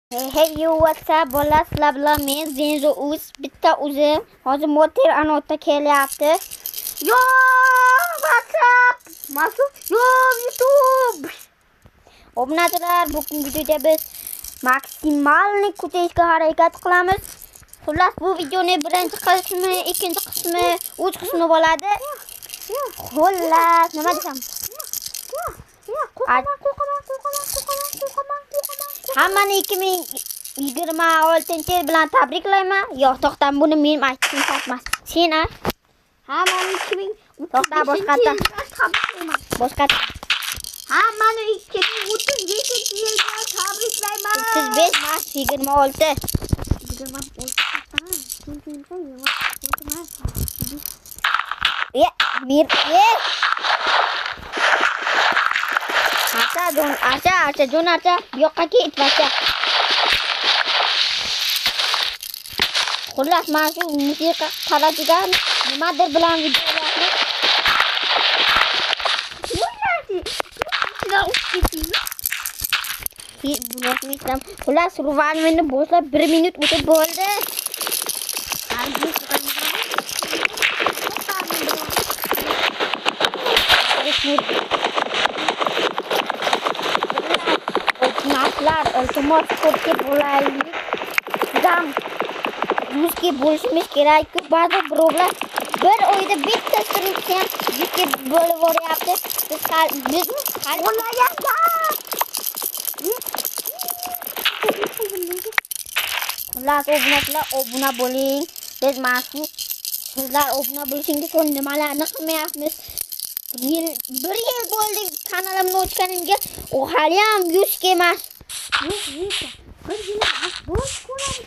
Hey you, what's up, bolalar? Sizlar bilan men Zenzo Uz, bitta o'zim. Hozir motor anotda kelyapti. Yo, WhatsApp, Masum, yo, YouTube. Obunachilar, bugungi videoda biz maksimalni ko'tarishga harakat qilamiz. Xullas, bu videoni birinchi qismi, ikkinchi qismi, uch qismi bo'ladi. Xullas, nima desam? Qo'rqaman, qo'rqaman, qo'rqaman, qo'rqaman, qo'rqaman, qo'rqaman. Hammani 2026-yil bilan tabriklayman. Yo'q, to'xta, buni men aytishim shart emas. Sen ayt. Hammani 2035 To'xta, boshqatdan. Tabriklayman. Boshqatdan. Hammani 2035 yil bilan tabriklayman. 35 emas, 26. 26. Ye, mir, ye. Archa, jon, archa, archa, jon archa. Bu yoqqa ket, bacha. Xullas, mana shu musiqa qaradigan nimadir bilan videolarni buni. Xullas, revolverni boshlab 1 minut o'tib bo'ldi. Obunachilar, iltimos, ko'pga bo'laylik. Dam 100ga bo'lishimiz kerak-ku. Ba'zi birovlar bir oyda bitta surishsa ham 100ga bo'lib boryapti. Biz hali xullas, obunachilar, obuna bo'ling. Biz mana shu sizlar obuna bo'lishingiz uchun nimalarni qilmayapmiz. Bir yil bo'ldi kanalimni ochganimga, u hali ham 100 ga emas. Bir yil emas, bo'sh ko'ramiz.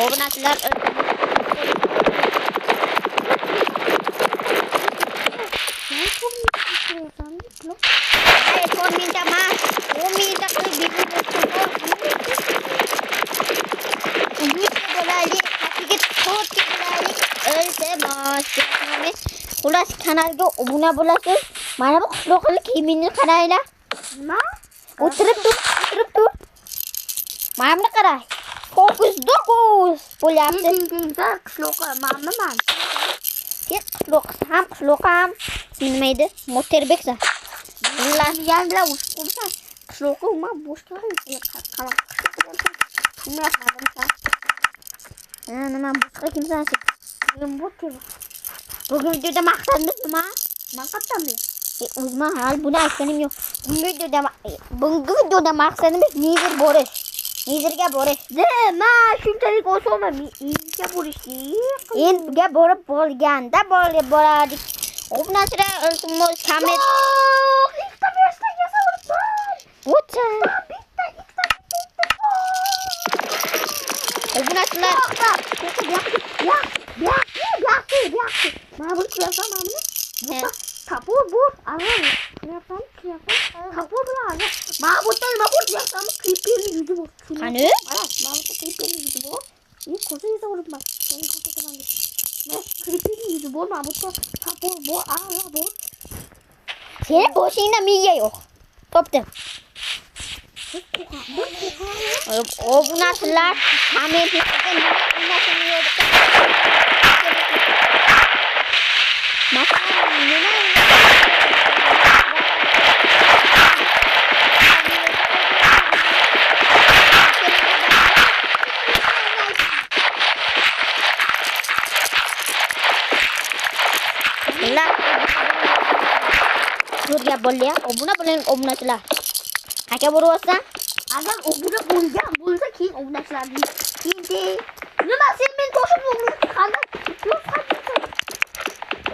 Obunachilar, hayır, 10 mingta emas, 10 mingta qilib 100 ga bo'laylik, qatiga 4 ga bo'laylik. Iltimos, xullas, kanalga obuna bo'lasiz. Mana bu qishloqlik kiyimini qaranglar. Nima? O'tirib tur, o'tirib tur. Mana buni qarang. Fokus dokus bo'lyapti. Qishloqqa manmiman. Sen qishloq ham, qishloq ham. Ismi nima edi? Motorbeksan. Xullas, yangilar urushib qo'yibsan. Qishloqqa umuman boshqa qanaqa qishloq bo'lsa, tushunmayapman. Ha, nima boshqa kimsan sen? Men bu Bugun videoda maqsadimiz nima? Men qayerdan bilaman? O'zim hali buni aytganim yo'q. Bugungi videoda maqsadimiz Nizr borish. Nizrga borish. Nima shunchalik osonmi? Inga borish. Inga borib bo'lganda borardik. Obunachilar, iltimos, komment. Yo'q, ikkita versta yasab. O'cha. Bitta, ikkita, bitta. Obunachilar, Yo'q, yo'q, yo'q, yo'q. Mana buni qilyapsan, mana buni. Bu tapur bu. Ana, qilyapsan, qilyapsan. Tapur bilan ana. Mana bu yerda nima ko'ryapsan? Creeperning yuzi bu. Qani? Mana, mana bu creeperning yuzi bu. İyi ko'za yuzi uribman. Men ko'rsataman. Mana creeperning yuzi bu, mana bu yerda tapur bu, ana bu. Seni boshingda miya yo'q. Topdim. Obunachilar, kommentlarda nima o'ynashini yozib. Masalan, nima zo'r gap bo'ldi ya. Obuna bo'ling, obunachilar. Aka bo'ryapsan? Agar obuna bo'lgan bo'lsa, keyin obunachilar keyin nima sen men toshib qanday yo'q qanday.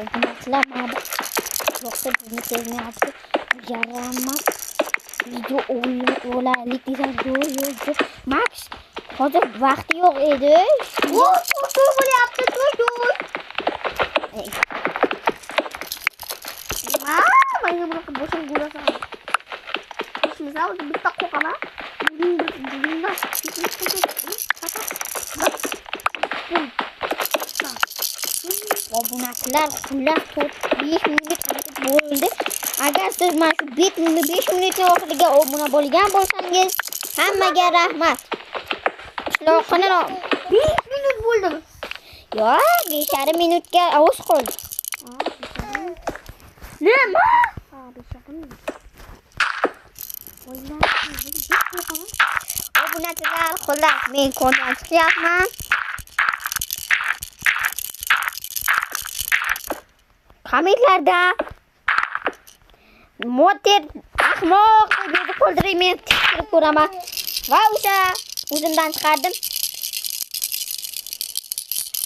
Obunachilar, mana bu yo'qsa bizni sezmayapti. Yaramas video o'laylik desam, yo'q, yo'q, yo'q. Max hozir vaqti yo'q edi. Bu to'y bo'lyapti, to'y, to'y. Nima? Menga bunaqa boshim go'rasan. Boshimizdan bitta qo'qaman. Obunachilar, xullas, 4-5 minut bo'ldi. Agar siz mana shu 5 minutning oxiriga obuna bo'lgan bo'lsangiz, Hammaga rahmat. Qishloqni 5 minut bo'ldi. Yo'q, 5,5 minutga ovoz qoldi. Nima? Ha, 5,5 minut. Obunachilar, xullas, men kondan chiqyapman. Kommentlarda motor ahmoq deb yozib qoldiring, men tekshirib ko'raman. Va o'sha o'zimdan chiqardim.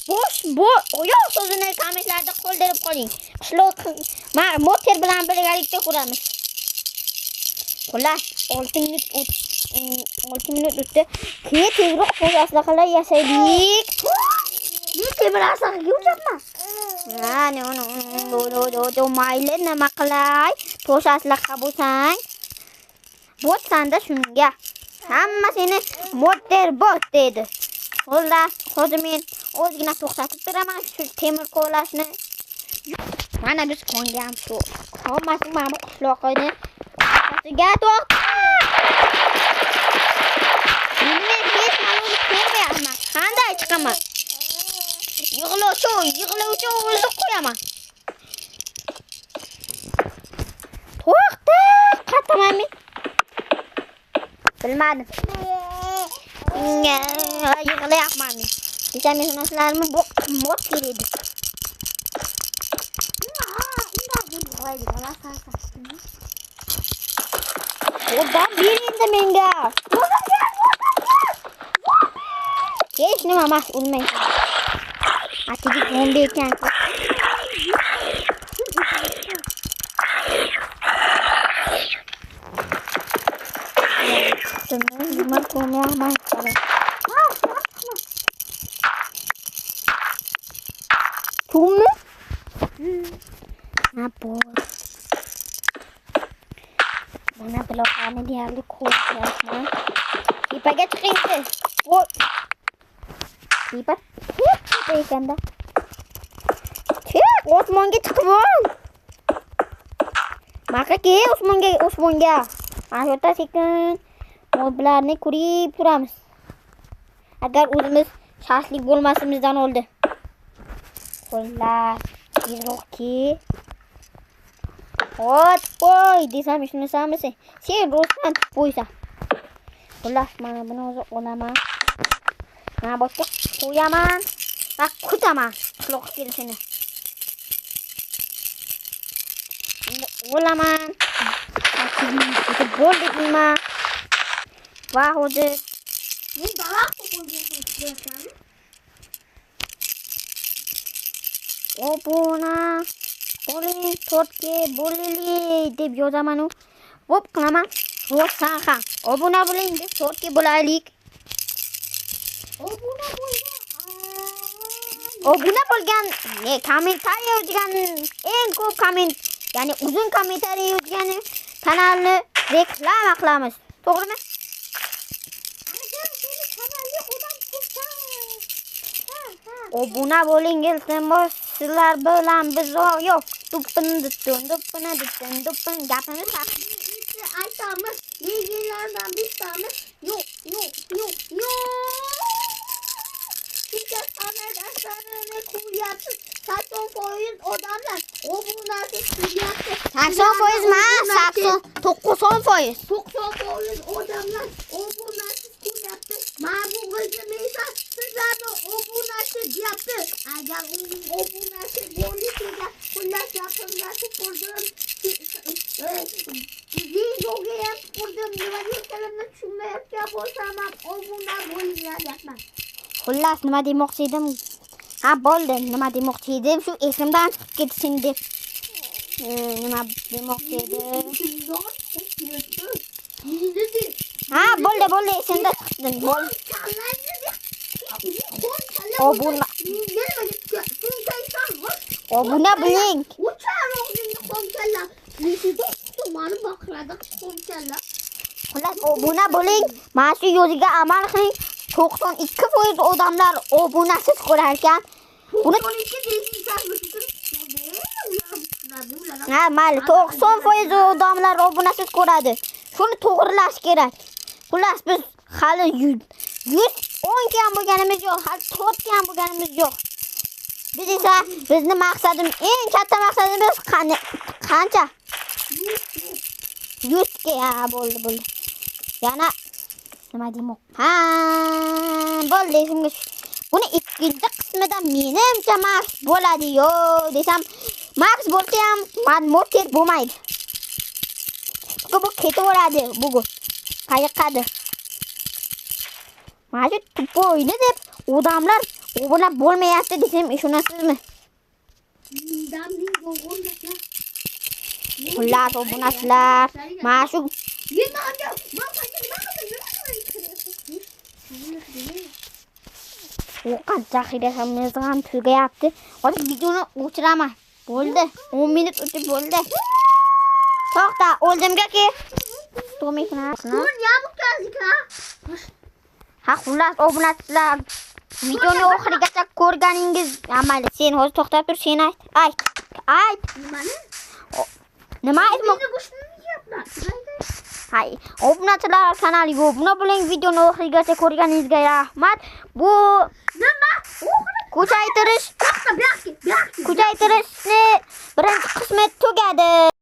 Bo'sh bu oyoq so'zini kommentlarda qoldirib qoling. Qishloq motor bilan birgalikda ko'ramiz. Xullas, 6 minut 6 minut o'tdi. Keyin tezroq to'y aslaqalar yasaylik. Men temir aslaqaga uchyapman. Ha, no, mayli, nima qilay? To'sh aslaqa bo'lsang, botsan-da shunga. Hamma seni motor bot dedi. Xullas, hozir men ozgina to'xtatib turaman shu temir kovlashni. Mana biz konga ham shu. Hammasi mana bu qishloqni orqasiga to'xta. Men hech malum ko'rmayapman. Qanday chiqaman? Yig'lovchi o'zi qo'yaman. To'xta, qataman men. Bilmadim. Yig'layapman men. Desam narsalarni bu mod kerak edi. Oradan bir endi menga. Hech nima emas, o'lmaysan. Atigi zombi ekan. Nima ko'rmayapman. To'g'rimi? Ha, bo'l. Mana bloklarni deyarli ko'ryapman. Tepaga chiqing. Bu tepa tepa ekanda. Chiq, osmonga chiqib ol. Maqa ke, osmonga, osmonga. Mana shu yerda sekin moblarni ko'rib turamiz. Agar o'zimiz shashlik bo'lmasimizdan oldi. Xullas, tezroq ke. Ot qo'y desam ishonasanmi sen? Sen rostdan qo'ysan. Xullas, mana buni o'zi olaman. Mana bu yerga qo'yaman va kutaman qishloq kelishini. Endi olaman. Bo'ldi deyman. Va hozir men daraxt topolgan. Obuna bo'ling, to'rtga bo'laylik deb yozaman u. Xo'p qilaman. Rostdan ham obuna bo'ling deb to'rtga bo'laylik. Obuna bo'lgan. Obuna bo'lgan, ne kommentariy yozgan, eng ko'p komment, ya'ni uzun kommentariy yozgan kanalni reklama qilamiz. To'g'rimi? Obuna bo'ling, iltimos, sizlar bilan biz yo'q. Duppini duttun, duppini duttun, duppin gapimiz haq. Aytamiz, yigitlardan bittamiz. Yo'q, yo'q, yo'q, yo'q. Sizga asarını ko'ryapsiz. 80% odamlar obunasiz ko'ryapti. 80% emas, 90%. 90% odamlar obunasiz ko'ryapti. Mana bu g'ijim esa sizlarni obunachi deyapti. Agar uning obunachi bo'lishiga xullas gapimga tupurdim. Videoga ham tupurdim. Nima deyotganimni tushunmayotgan bo'lsam ham obuna bo'linglar deyapman. Xullas, nima demoqchi edim? Ha, bo'ldi. Nima demoqchi edim? Shu esimdan chiqib ketsin deb. Nima demoqchi edim? Ha, bo'ldi, bo'ldi, esimdan chiqdi. Bo'ldi. Obuna. Obuna bo'ling. Xullas, obuna bo'ling. Mana shu yo'liga amal qiling. 92% odamlar obunasiz ko'rar ekan. Buni ha, mayli, 90% odamlar obunasiz ko'radi. Shuni to'g'rilash kerak. Xullas biz hali 110 ga ham bo'lganimiz yo'q, hali 4 ga ham bo'lganimiz yo'q. Biz esa bizni maqsadimiz, eng katta maqsadimiz qancha? 100 ga ya bo'ldi, bo'ldi. Yana nima deyman? Ha, bo'ldi esimga. Buni ikkinchi qismida menimcha Max bo'ladi yo desam, Max bo'lsa ham Mortis bo'lmaydi. Chunki bu ketaveradi bugun. Qayoqqadir. Mana shu tupoyni deb odamlar obuna bo'lmayapti desam ishonasizmi? Mingdan ming yolg'on gaplar. Xullas obunachilar, mana shu Ye, man man sanga nima qildim? Nima qildim? U qancha ham tugayapti. Hozir videoni o'chiraman. Bo'ldi. 10 minut o'tib bo'ldi. To'xta, oldimga-ki. To'n yamuk ha. Ha, xullas obunachilar, videoni oxirigacha ko'rganingiz, mayli, sen hozir to'xtab tur, sen ayt. Ayt. Ayt. Nimani? Nima aytmoq? Meni go'shtini yeyapman. Hay, obunachilar kanaliga obuna bo'ling, videoni oxirigacha ko'rganingizga rahmat. Bu Nima? Oxiri kuchaytirish to'xta, bu yoqqa, bu yoqqa. Kuchaytirishni birinchi qismi tugadi.